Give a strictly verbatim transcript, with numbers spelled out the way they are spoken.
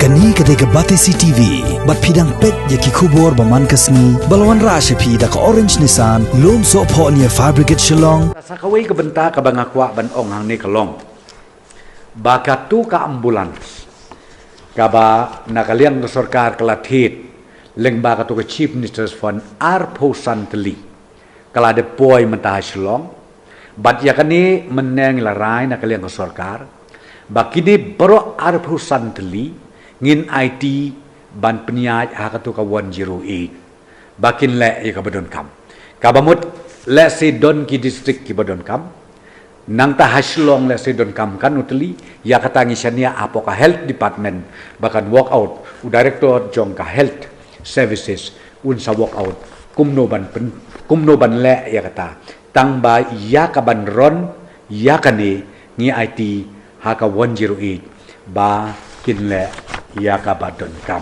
Kane ka dei ka Batesi T V, bad phi dang peit ïa ki khubor ba man ka sngi, ba la wanrah sha phi da ka Orange Nissan, Lumsohphoh near Fire Brigade Shillong. Sa kawei ka bynta kaba nga kwah ban ong hangne ka long ba katu ka ambulance kaba na ka liang ka sorkar ka la thied lyngba katu ka Chief Minister's Fund arphew san tylli ka la dep poi mynta ha Shillong. Bad ïa kane mynne ngi la rai na ka liang ka sorkar ba kine baroh arphew san tylli ngin aiti ban pynïaid ha katu ka one zero eight ba kin leh ïa kaba donkam. Kaba mut lehse don ki district kiba donkam, nangta ha Shillong lehse donkam katno tylli. Ïa kata ngi shaniah hapoh ka Health Department ba kan work out, u Director jong ka Health Services un sa work out kumno ban pyn, kumno ban leh ïa kata. Tang ba ïa kaban run ïa kane ngi aiti ha ka one zero eight ba kin leh ïa kaba donkam.